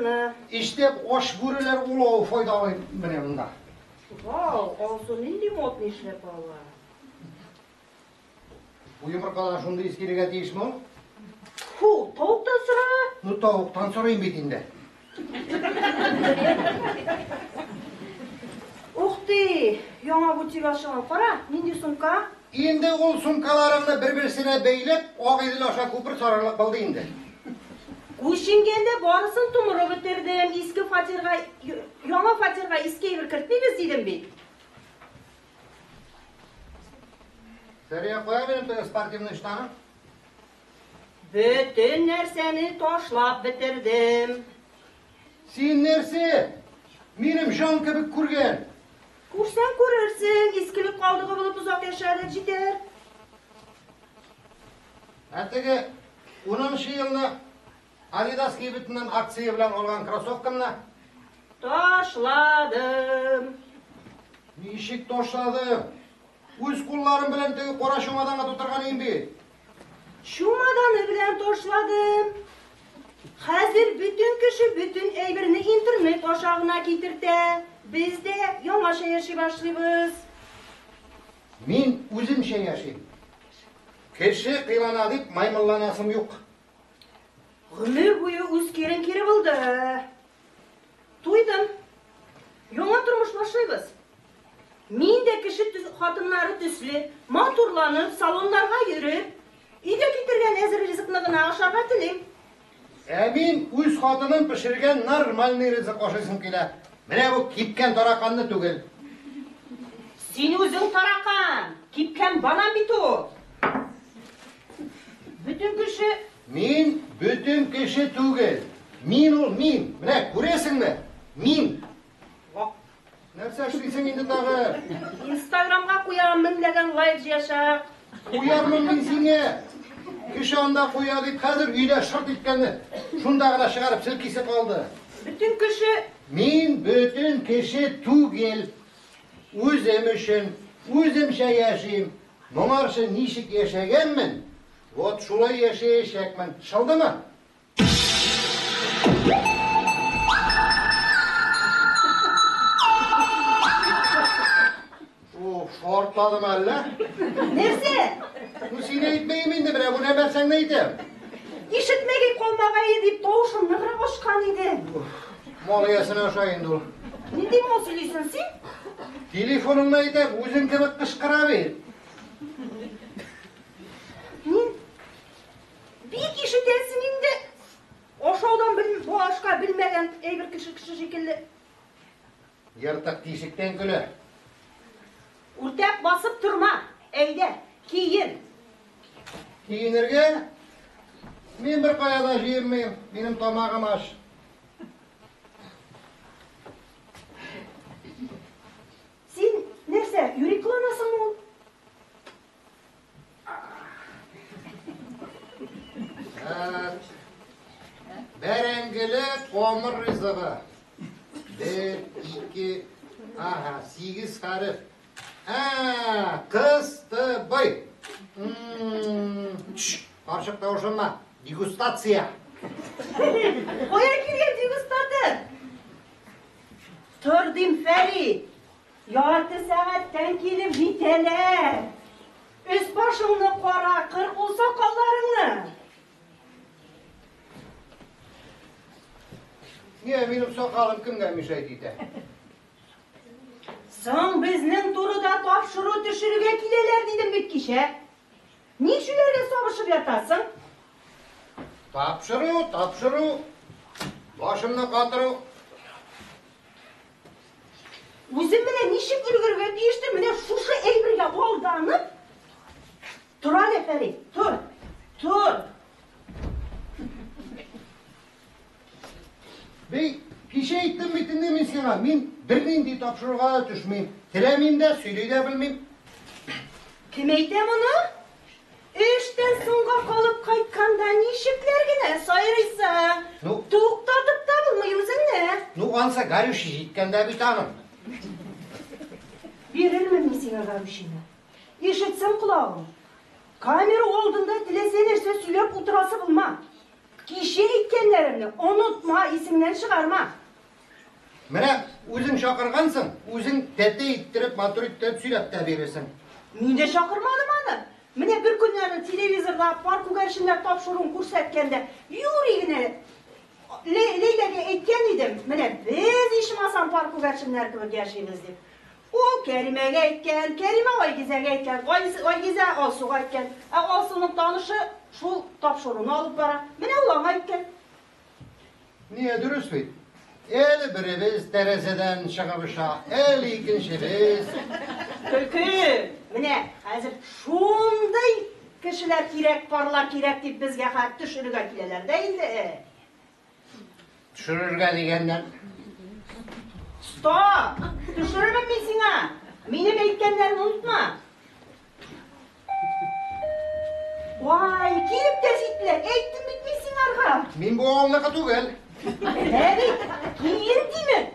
Аны. Эчтә аш бүреләр улавы файдалы менә монда. Вау, Алсу нинди модный эшләп ала. Бу йомыркадан шундый ис килергә тиешме ул? Фу, тавыктан сора. Ну, тавыктан сорыйм бит инде. Ух ты, яңа бутик ачылган. Кара, нинди сумка? Инде ул сумкаларыңны бер-берсенә бәйләп, Агыйдел аша күпер сарырлык булды инде. Күченгәндә барысын тумырып бетердем. Иске фатирга, яңа фатирга иске әйбер кертмибез дидем бит. Сәрия, кая минем теге спортивный штаным? Бөтен нәрсәне ташлап бетердем. Син нәрсә? Минем җан кебек күргән. Күрсәң күрерсең, искелек калдыгы булып озак яшәдек, җитәр. Ә теге 10 елны Adidas кибетеннән акция белән алган кроссовкамны Ташладым. ничек ташладым? Үз кулларым белән теге кара чумаданга тутырган идем бит. Чумаданы белән ташладым. Хәзер бөтен кеше бөтен әйберне интернет аша гына китертә. Без дә яңача яши башлыйбыз. Мин үземчә яшим. Кеше кыйлана дип маймылланасым юк. Гомер буе үз кирең кире булды. Туйдым. Яңа тормыш башлыйбыз. Мин дә кеше хатыннары төсле, матурланып, салоннарга йөреп, өйгә китергән әзер ризыкны гына ашарга телим. Ә мин үз хатыным пешергән нормальный ризык ашыйсым килә. Менә бу кипкән тараканны түгел. Син үзең таракан, кипкән банан бит ул. Бөтен кеше Мин бөтен кеше түгел. Мин ул мин. Менә күрәсеңме? Мин. Нәрсә эшлисең инде тагы? Инстаграмга куям, меңләгән лайк җыячак. Куярмын мин сине. Кеше анда куя дип хәзер өйдә шырт иткәнне шунда гына чыгарып селкисе калды. Бөтен кеше Мин бөтен кеше түгел. Үзем өчен, үземчә яшим. Моңарчы ничек яшәгәнмен, вот шулай яшәячәкмен. Шылдымы? Уф, шартладым әллә? Нәрсә? Ну, син әйтмәем инде, менә бу нәмәрсәңне әйтәм. Ишетмәгәй калмагае дип тавышын ныграк ачкан иде. Мал иясенә ошай инде ул. Нинди мал сөйлисең син? Телефоныңны әйтәм, үзең кебек кычкыра бит. Мин бик ишетәсең инде. Ашаудан башка белмәгән әйбер кеше кеше шикелле. Ертык тишектән көлә. Үртәп басып торма. Әйдә, киен. Киенергә мин бер кая да җыенмыйм. Минем тамагым ач. Син нәрсә, юри кыланасыңмы ул? Бәрәңгеле камыр ризыгы. 1, 2, ага, 8 хәреф. Ә, кыстыбый. Карчык тавышынма. Дегустация. Кая килгән дегустатор? Тор дим, Фәрит. Ярты сәгатьтән килеп җитәләр. Өс башыңны кара, кыр ул сакалларыңны. Не, минем сакалым кемгә мешать итә? Соң безнең турыда тапшыру төшерергә киләләр дидем бит кичә. Ни шуларга сабышып ятасың? Тапшыру, тапшыру. Башымны катыру. Үзем менә ничек өлгерергә тиеште, менә шушы әйбергә алданып. Тор әле, Фәрит, тор. Тор. Бей, кичә әйттем бит инде мин сиңа, мин бернинди тапшыруга да төшмим. Теләмим дә, сөйли дә белмим. Кем әйтә моны? Эштән соңга калып кайтканда ничекләр генә сайрыйсың? Ну, туктатып та булмый үзеңне. Ну, ансы горючий җиткәндә бит аның. Бирермен мин сиңа горючийны. Ишетсен колагың. Камера алдында теләсә нәрсә сөйләп утырасы булма. Кичә әйткәннәремне онытма, исеңнән чыгарма. Менә үзең чакыргансың, үзең тәте иттереп, матур иттереп сөйләп тә бирерсең. Мин дә чакырмадым аны. Менә бер көнне аны телевизорда пар күгәрченнәр тапшыруын күрсәткәндә, юри генә Ләйләгә әйткән идем, менә без ичмасам пар күгәрченнәр кебек яшибез дип. Ул Кәримәгә әйткән, Кәримә Айгизәгә әйткән, Айгизә Алсуга әйткән. Ә Алсуның танышы шул тапшыруны алып бара. Менә ул аңа әйткән. Нигә дөрес бит? Әле беребез тәрәзәдән чыгып оча, әле икенчебез. Көлке! Менә хәзер шундый кешеләр кирәк, парлар кирәк дип безгә хәзер төшерергә киләләр дә инде. Төшерергә дигәннән. Стоп! Төшерермен мин сиңа. Минем әйткәннәрне онытма. Вай, килеп тә җиттеләр. Әйттем бит мин сиңарга. Мин бу авылныкы түгел. Менә бит, киен димен.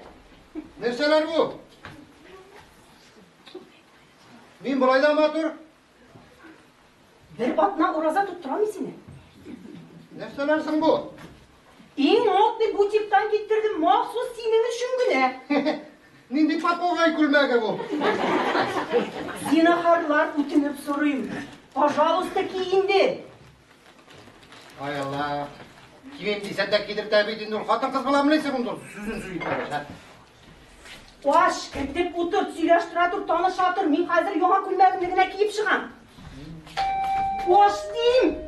Нәрсәләр бу? Мин болай да матур. Бер атна ураза тоттырам мин сине. Нәрсәләр соң бу? Иң модный бутиктан китердем, махсус синең өчен генә. Нинди попугай күлмәге бу? Зинахарлар үтенеп сорыйм. Пожалуйста, ки инде. Ай Алла. Кимим дисән дә кидертә бит инде ул. Хатын-кыз буламыни син монда? Сүзен сөйли торгач, Аш, кертеп утыр, сөйләштерә тор, таныша тор. Мин хәзер яңа күлмәгемне генә киеп чыгам. Аш дим!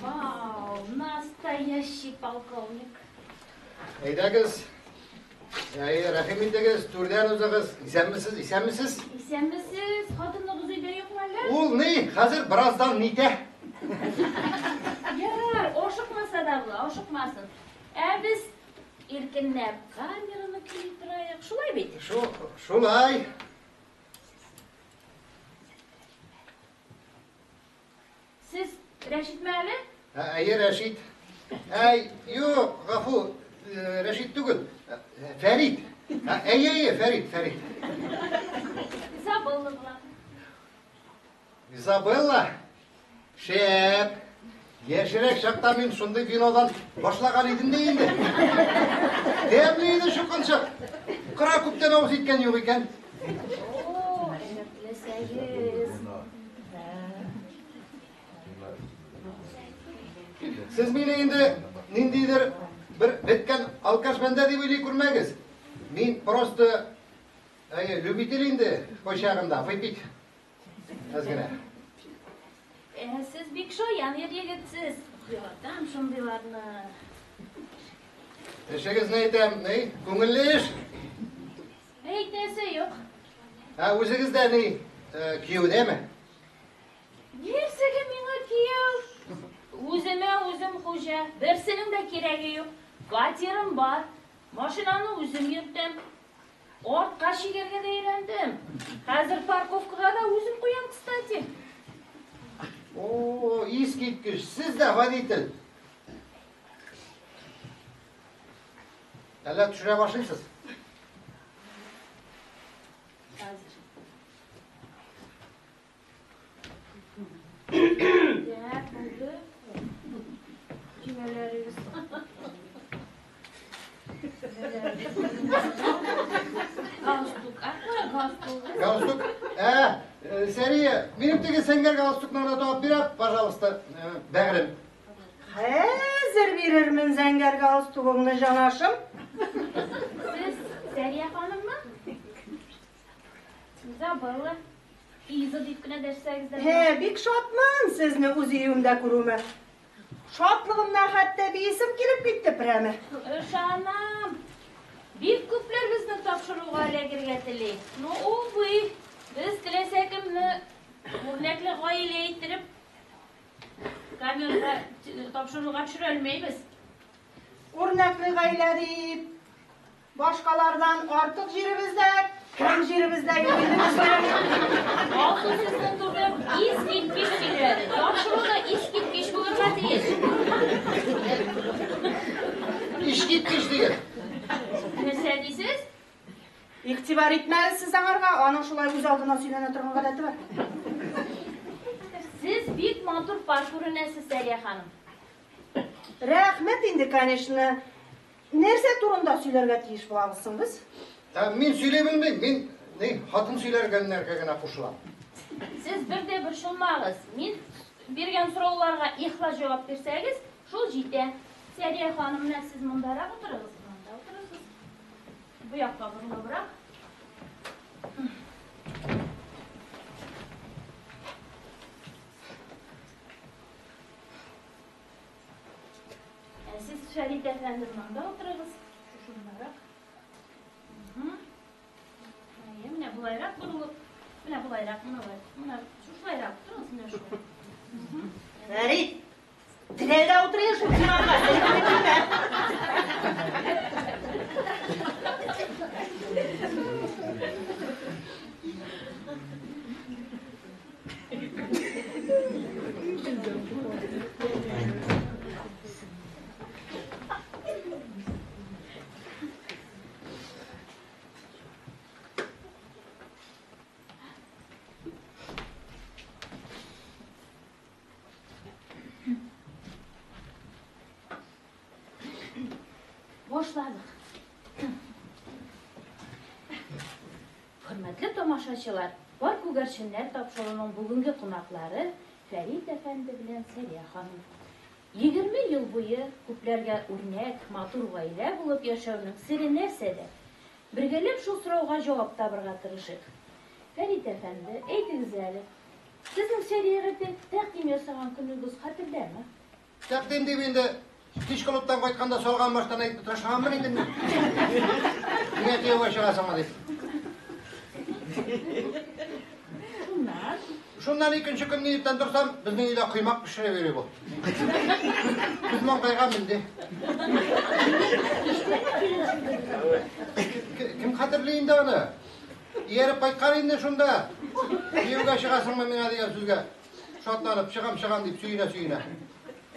Вау, настоящий полковник. Әйдәгез. Әй, рәхим итегез, түрдән узыгыз. Исәнмесез, исәнмесез? Исәнмесез, хатыныгыз өйдә юкмы әллә? Ул ни, хәзер бераздан нитә. Ярар, ашыкмаса да була, ашыкмасын. Ә без иркенләп камераны көйли торайык. Шулай бит? Шу, шулай. Сез Рәшитме әле? Әйе, Рәшит. Әй, юк, гафу, Рәшит түгел. Фәрит. Әйе, әйе, Фәрит, Фәрит. Изабелла була. Изабелла? Шәп. Яшьрәк чакта мин шундый винодан башлаган идем дә инде. Тәмле иде чукынчык. Кыра күптән авыз иткән юк икән. О, әгәр теләсәгез. Сез мине инде ниндидер бер беткән алкаш бәндә дип уйлый күрмәгез. Мин просто әйе, любитель инде кайчагында выпить. Әз генә. Ә, сез бик шаян ир-егетсез. Яратам шундыйларны. Эшегезне әйтәм, ни, күңелле эш. Әйтәсе юк. Ә үзегез дә ни, кияүдәме? Нәрсәгә миңа кияү? Үземә үзем хуҗа. Берсенең дә кирәге юк. Фатирым бар. Машинаны үзем йөртәм. Артка чигәргә дә өйрәндем. Хәзер парковкага да үзем куям, кстати. О, искиткеч, сез дә водитель. Әллә төшерә башлыйсыз? Хәзер. Так, булды. Төймәләрегез. Галстук. А кая галстук? Галстук? Ә, Сәрия, минем теге зәңгәр галстукны гына табып бир, пожалуйста, бәгърем. Хәзер бирермен зәңгәр галстугыңны, җанашым. Сез Сәрия ханыммы? Изабелла. Иза дип кенә дәшсәгез дә. Һе, бик шатмын сезне үз өемдә күрүемә. Шатлыгымнан хәтта биисем килеп китте прәме. Ышанам. Бик күпләр безнең тапшыруга эләгергә тели. Но, увы, без теләсә кемне үрнәкле гаилә иттереп камерага тапшыруга төшерә алмыйбыз. Үрнәкле гаилә дип, башкалардан артык җиребез дә, ким җиребез дә юк инде безнең. Алсу сезнең турыда искиткеч сөйләде. Тапшыру да искиткеч булырга тиеш. Искиткеч диген. Нәрсә дисез? Игътибар итмәгез сез аңарга, аның шулай үз алдына сөйләнә торган гадәте бар. Сез бик матур пар күренәсез, Сәрия ханым. Рәхмәт инде, конечно. Нәрсә турында сөйләргә тиеш булабыз соң без? Ә, мин сөйли белмим, мин ни, хатын сөйләргәннәргә генә кушылам. Сез бер дә борчылмагыз. Мин биргән сорауларга ихлас җавап бирсәгез, шул җитә. Сәрия ханым, менә сез мондарак утырыгыз, монда утырыгыз. Бу якка борылыбрак. Ә сез, Фәрит әфәнде, монда утырыгыз. Шушындарак. Әйе, менә болайрак борылып, менә болайрак, менә болай. Менә шушылайрак утырыгыз, менә шулай. Фәрит, терәлдә утырыйк шул диванга, син генә килмә. Башладык. Хөрмәтле тамашачылар, Пар күгәрченнәр тапшыруының бүгенге кунаклары Фәрит әфәнде белән Сәрия ханым. 20 ел буе күпләргә үрнәк, матур гаилә булып яшәүнең сере нәрсәдә? Бергәләп шул сорауга җавап табырга тырышыйк. Фәрит әфәнде, әйтегез әле, сезнең Сәриягә тәкъдим ясаган көнегез хәтердәме? Тәкъдим дип инде кич клубтан кайтканда салган баштан әйтеп тырышканмын инде мин. Миңа кияүгә чыгасыңмы дип. Шуннан? Шуннан икенче көнне иртән торсам, безнең өйдә коймак пешерә йөри бу. Күз маңгайга менде. Кем хәтерли инде аны? Ияреп кайткан инде шунда. Кияүгә чыгасыңмы миңа дигән сүзгә. Шатланып, чыгам, чыгам дип сөенә-сөенә.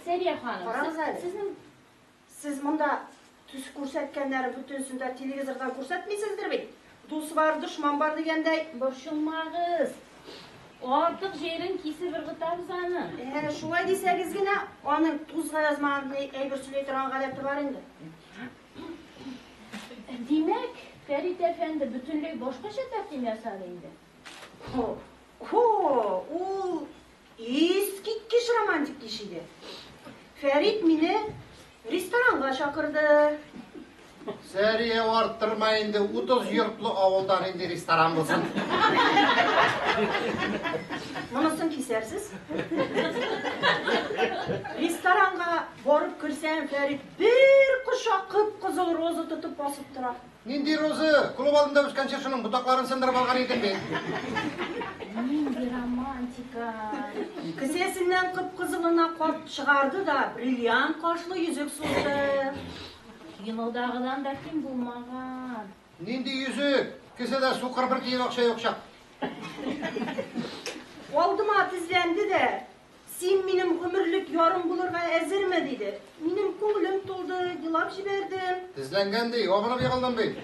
Сәрия ханым, Карагыз әле. сезнең Сез монда төс күрсәткәннәрен бөтенесен дә телевизордан күрсәтмисездер бит? Дус бар, дошман бар дигәндәй. Борчылмагыз. Артык җирен кисеп ыргытабыз аны. Шулай дисәгез генә, аның тузга язмаган әйбер сөйли торган гадәте бар инде. Димәк, Фәрит әфәнде бөтенләй башкача тәкъдим ясады инде. Хо, хо, ул искиткеч романтик кич иде. Фәрит мине ресторанга чакырды. Сәрия арттырма инде, 30 йортлы авылдан инде ресторан булсын. Монысын кисәрсез. Ресторанга барып керсәм, Фәрит бер кочак кып-кызыл роза тотып басып тора. Нинди роза? Клуб алдында үскән чыршының ботакларын сындырып алган идем мин. Нинди романтика. Кесәсеннән кып-кызылына карт чыгарды да бриллиант кашлы йөзек сузды. Кинодагыдан да ким булмаган. Нинди йөзек? Кесәдә сукыр бер тиен акча юк чак. Алдыма тезләнде дә, син минем гомерлек ярым булырга әзерме, диде. Минем күңелем тулды, елап җибәрдем. Тезләнгән ди, абынып егылдым бит.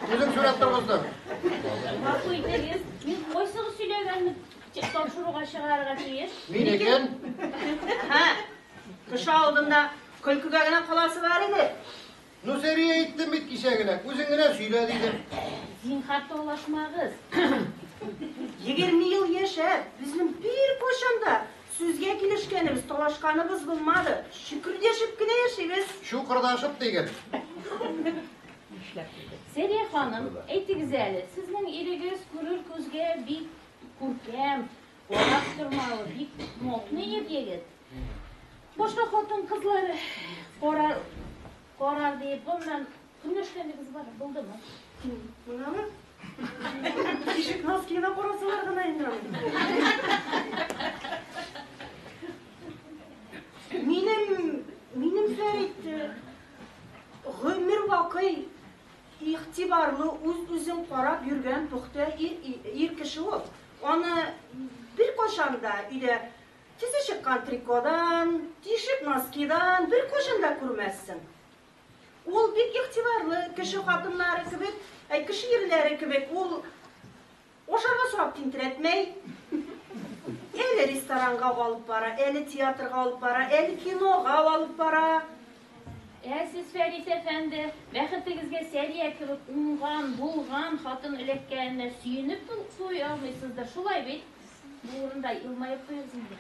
Үзең сурәт торгыздың. Гафу итегез, мин кайсыгыз сөйләгәнне тапшыруга чыгарырга тиеш? Мин икән. Һә, кеше алдында көлкегә генә каласы бар иде. Ну, Сәрия әйттем бит кичә генә, үзең генә сөйлә дидем. Зинһар талашмагыз. 20 ел яшәп, безнең бер кайчан да сүзгә килешкәнебез, талашканыбыз булмады. Шөкердәшеп кенә яшибез. Шукырдашып диген. Сәрия ханым, әйтегез әле, сезнең ирегез күрер күзгә бик күркәм, карап тормалы, бик модный ир егет. Башка хатын-кызлар карар диеп, гомумән, көнләшкәнегез бар, булдымы? Монамы? Тишек носкиына карасалар гына инде аны. Минем Фәрит гомер бакый игътибарлы, үз-үзен карап йөргән пөхтә ир кеше ул. Аны беркайчан да өйдә тизе чыккан трикодан, тишек носкидан беркайчан да күрмәссең. Ул бик игътибарлы, кеше хатыннары кебек, әй, кеше ирләре кебек, ул ашарга сорап тинтерәтмәй. Әле ресторанга алып бара, әле театрга алып бара, әле кинога алып бара. Ә сез, Фәрит әфәнде, бәхетегезгә Сәрия кебек уңган, булган хатын эләккәненә сөенеп туя алмыйсыздыр, шулай бит? Бу урында елмаеп куегыз инде.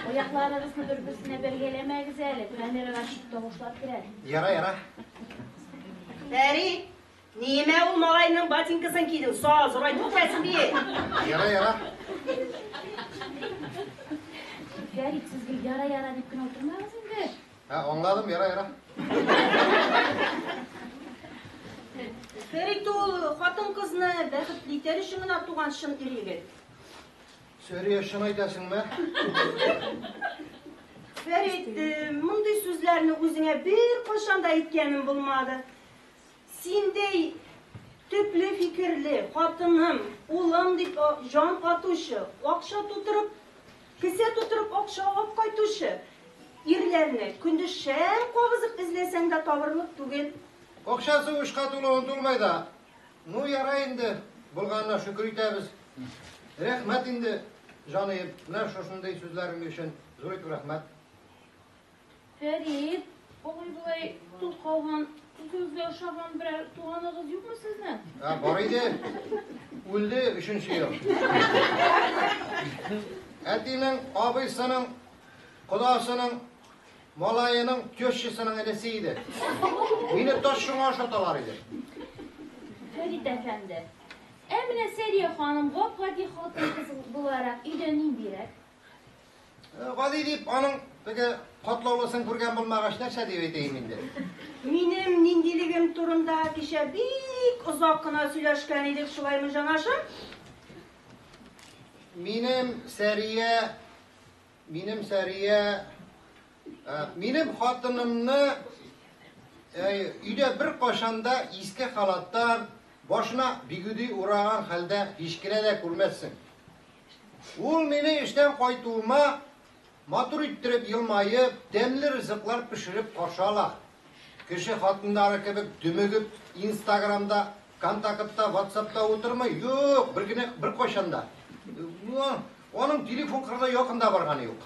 Аякларыгызны бер-берсенә бәргәләмәгез әле, камерага чит тавышлар керә. Яра, яра. Фәрит, нимә ул малайның ботинкасын кидең? Сал, зурайтып үтерәсең бит. Яра, яра. Фәрит, сез гел яра, яра дип кенә утырмагыз инде. Ә, аңладым, яра, яра. Фәрит ул хатын-кызны бәхетле итәр өчен генә туган чын ир-егет. Сәрия, чын әйтәсеңме? Фәрит, мондый сүзләрне үзеңә беркайчан да әйткәнем булмады. Синдәй төпле фикерле, хатыным, улым дип җан атучы, акча тутырып, кесә тутырып акча алып кайтучы ирләрне көндез шәм кабызып эзләсәң дә табырлык түгел. Акчасы учка тулуын тулмай да. Ну, ярай инде, булганына шөкер итәбез. Рәхмәт инде, җаныем, менә шушындый сүзләрең өчен зур итеп рәхмәт. Фәрит, алай-болай тол калган, үзегезгә ошаган берәр туганыгыз юкмы сезнең? Ә, бар иде. Үлде өченче ел. Әтинең, абыйсының, кодасының, малаеның, тещасының энесе иде. Мине таш шуңа ошаталар иде. Фәрит әфәнде, ә менә Сәрия ханым гап-гади хатын-кыз буларак өйдә ниндирәк? Гади дип, аның теге катлаулысын күргән булмагач, нәрсә дип әйтәем инде? Минем ниндилегем турында кичә бик озак кына сөйләшкән идек, шулаймы, җанашым? Минем Сәрия, минем Сәрия, минем хатынымны өйдә бер кашан да иске халаттан, башына бигүди ураган хәлдә һич кенә дә күрмәссең. Ул мине эштән кайтуыма матур иттереп елмаеп, тәмле ризыклар пешереп каршы ала. Кеше хатыннары кебек дөмегеп Инстаграмда, Контактта, WhatsAppта утырмый. Юк, бер генә бер кайчан да. Аның телефон кырда якында барганы юк.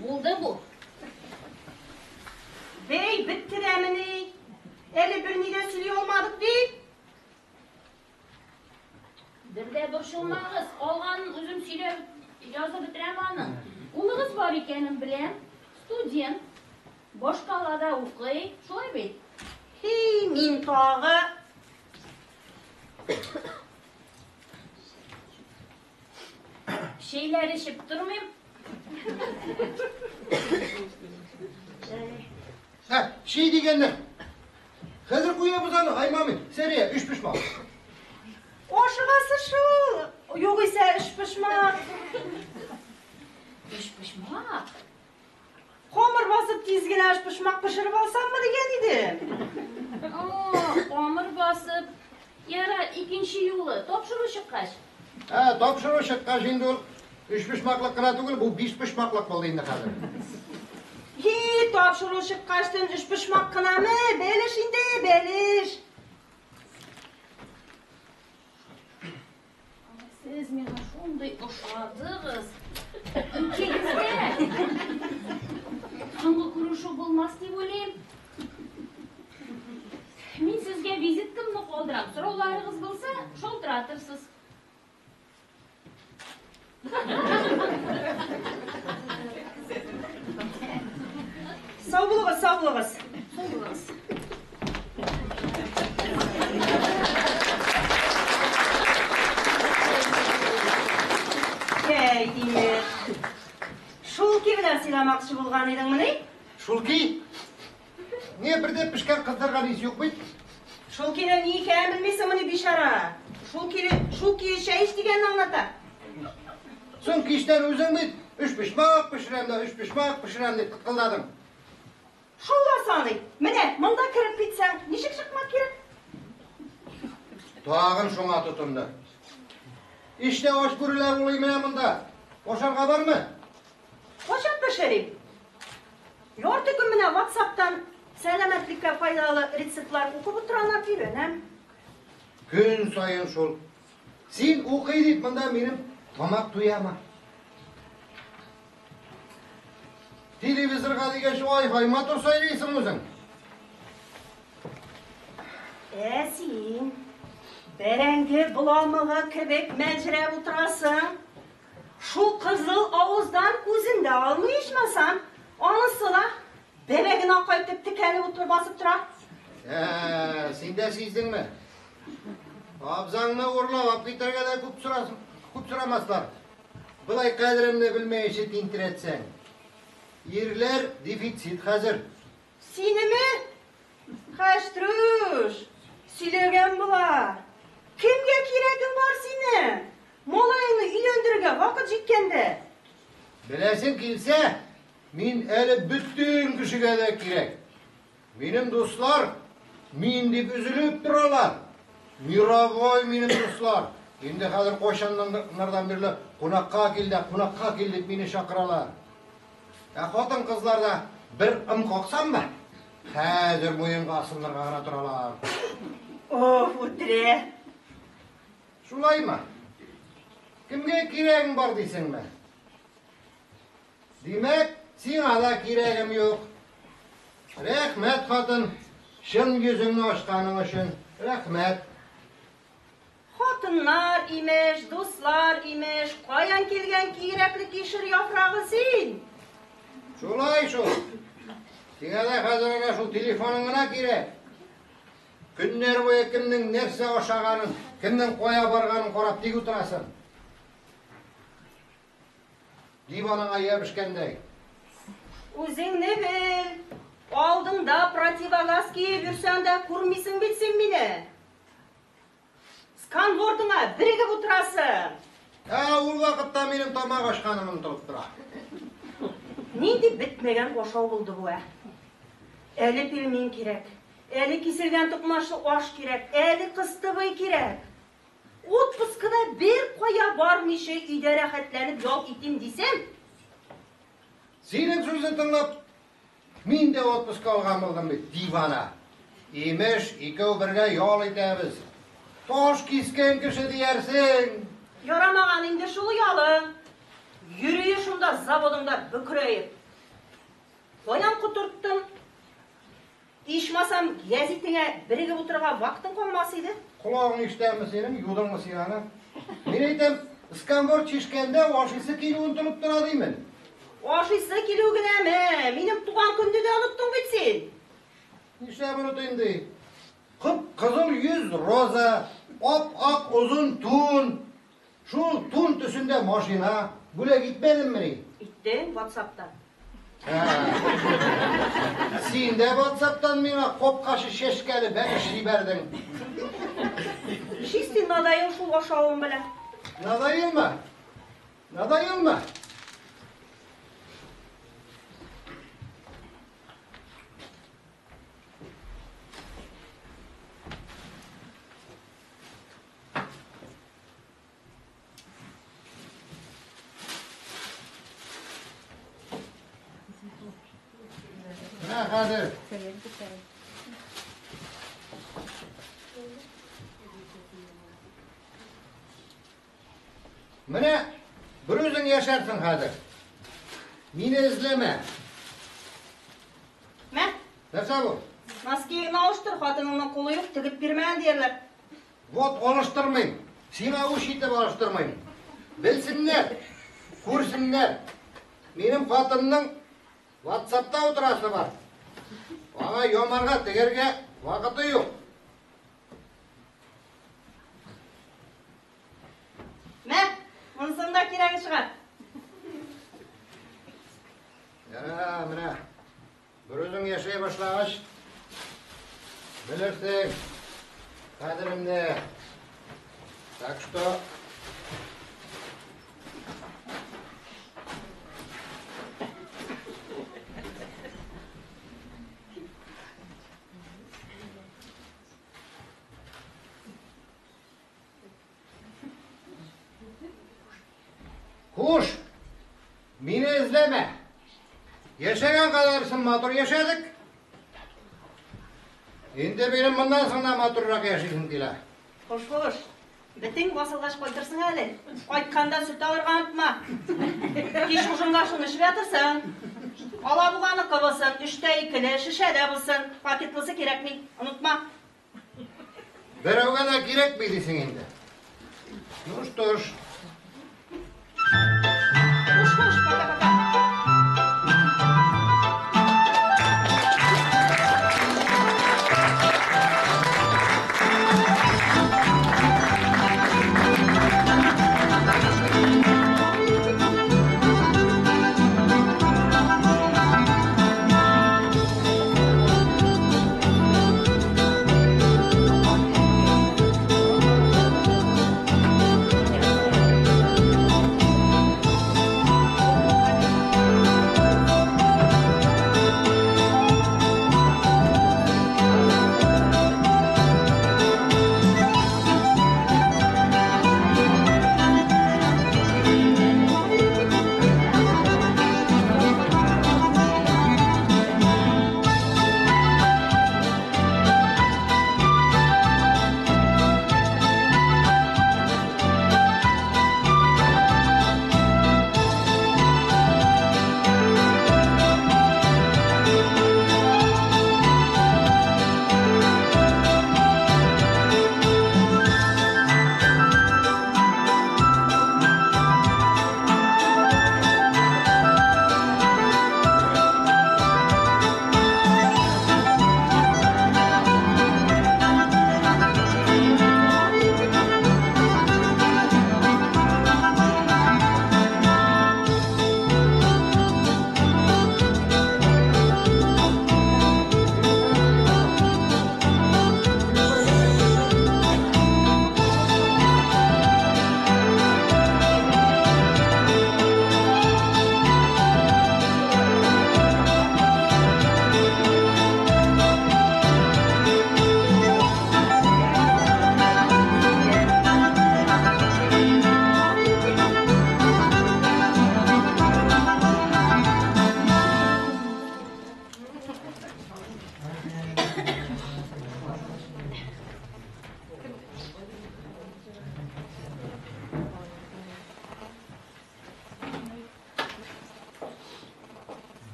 Булды бу. Бей, бетте дәмени. Әле берни дә сөйли алмадык бит. Бер дә борчылмагыз, калганын үзем сөйләп язып бетерәм аны. Улыгыз бар икәнен беләм. Студент. Башкалада укый, шулай бит? Хи, мин тагы. Чәйләр эчеп тормыйм. Һә, чәй дигәнне. Хәзер куябыз аны, ай мамый. Сәрия, өчпочмак. Ашыгасы шул. Югыйсә өчпочмак. Өчпочмак? Камыр басып тиз генә өчпочмак пешереп алсаммы дигән идем. Камыр басып. Ярар, икенче юлы. Тапшыру чыккач. Ә, тапшыру чыккач инде ул өчпочмаклык кына түгел, бу бишпочмаклык булды инде хәзер. Һи, тапшыру чыккачтын өчпочмак кынамы? Бәлеш инде, бәлеш. Сез миңа шундый ошадыгыз. Икегез дә. Соңгы күрешү булмас дип уйлыйм. Мин сезгә визиткамны калдырам. Сорауларыгыз булса, шалтыратырсыз. Сау булыгыз, сау булыгыз. Сау булыгыз. Әй, имеш. Уйнамакчы булган идеңмени? Шул ки. Не бер дә пешкән кыздырган ис юк бит. Шул кинең ни икәнен белмисеңмени, бичара? Шул киле, шул көе чәй эч дигәнне аңлата. Соң кичтән үзең бит өчпочмак пешерәм дә өчпочмак пешерәм дип кыткылдадың. Шул да саный. Менә монда кереп китсәң, ничек чыкмак кирәк? Тагын шуңа тотынды. Иштә ач бүреләр улый менә монда. Ашарга бармы? Кайчан пешерим? Ярты көн менә WhatsApp-тан сәламәтлеккә файдалы рецептлар укып утырам, өйрәнәм. Көн саен шул. Син укый дип монда минем тамак туямы? Телевизорга дигәч, ай-һай, матур сайрыйсың үзең. Ә син бәрәңге боламыгы кебек мәлҗерәп утырасың. Шул кызыл авыздан күзен дә алмый ичмасам. Анысы да бәбәген акайтып текәлеп утырып басып тора. Ә, син дә сиздеңме? Абзаңны урлап алып китәргә дә күп сорасың, күп сорамаслар. Болай кадеремне белмәенчә тинтерәтсәң. Ирләр дефицит хәзер. Синеме? Хәштрүш, сөйләгән була. Кемгә кирәгең бар синең? Малаеңны өйләндерергә вакыт җиткәндә. Беләсең килсә, мин әле бөтен кешегә дә кирәк. Минем дуслар мин дип өзелеп торалар. Мировой минем дуслар. Инде хәзер кайчаннардан бирле кунакка кил дә, кунакка кил дип мине чакыралар. Ә хатын-кызлар да бер ым каксаммы, хәзер муенга асылынырга гына торалар. Ох, үтерә. Шулаймы? Кемгә кирәгең бар дисеңме? Димәк, сиңа да кирәгем юк. Рәхмәт, хатын, чын йөзеңне ачканың өчен. Рәхмәт. Хатыннар имеш, дуслар имеш, каян килгән кирәкле кишер яфрагы син? Шулай шул. Сиңа да хәзер әнә шул телефоның гына кирәк. Көннәр буе кемнең нәрсә ашаганын, кемнең кая барганын карап тик утырасың. Диваныңа ябышкәндәй. Үзеңне бел. Алдыңда противогаз киеп йөрсәң дә күрмисең бит син мине. Сканвордыңа берегеп утырасың. Ә ул вакытта минем тамак ачканым онытылып тора. Нинди бетмәгән ашау булды бу, ә? Әле пельмень кирәк, әле киселгән токмачлы аш кирәк, әле кыстыбый кирәк. Отпускыда бер кая бармыйча өйдә рәхәтләнеп ял итим дисәм, Синең сүзне тыңлап, мин дә отпуск алган булдым бит, дивана. Имеш, икәү бергә ял итәбез. Таш кискән кеше диярсең. Ярамаган инде шул ялың. Йөри шунда заводыңда бөкрәеп. Каян котырттың? Ичмасам, гәзитеңә берегеп утырырга вакытың калмас иде. Колагың ишетәме синең, юдыңмы син аны? Мин әйтәм, сканворд чишкәндә ашыйсы килү онытылып тора димен. Ашыйсы килү генәме? Минем туган көнне дә оныттың бит син. Нишләп онытыйм ди? Кып-кызыл йөз роза, ап-ак озын тун. Шул тун төсендә машина. Бүләк итмәдеңмени? Иттең WhatsApp'та. Син дә WhatsApp'тан миңа капкачы чәчкәле бәлеш җибәрдең. Чистый надоел шул ашавым белән. Надоелмы? Надоелмы? Менә хәзер. Менә бер үзең яшәрсең хәзер. Мине эзләмә. Мә. Нәрсә бу? Носкиеңне алыштыр, хатыныңның кулы юк, тегеп бирмәгән диярләр. Вот алыштырмыйм. Сиңа үч итеп алыштырмыйм. Белсеннәр, күрсеннәр. Минем хатынның WhatsApp'та утырасы бар. Аңа ямарга, тегәргә вакыты юк. Мә, монысының да кирәге чыгар. башлагач, белерсең кадеремне. Так что Хуш! Мине эзләмә. Яшәгән кадәресен матур яшәдек. Инде минем моннан соң да матуррак яшисем килә. Хуш, хуш. Бетең басылгач кайтырсың әле. Кайтканда сөт алырга онытма. Кич ужинга шуны эчеп ятырсың. Алабуганыкы булсын, өчтә икеле, шешәдә булсын. Пакетлысы кирәкми. Онытма. Берәүгә дә кирәкми дисең инде. Ну что ж. Хуш, хуш, пока-пока.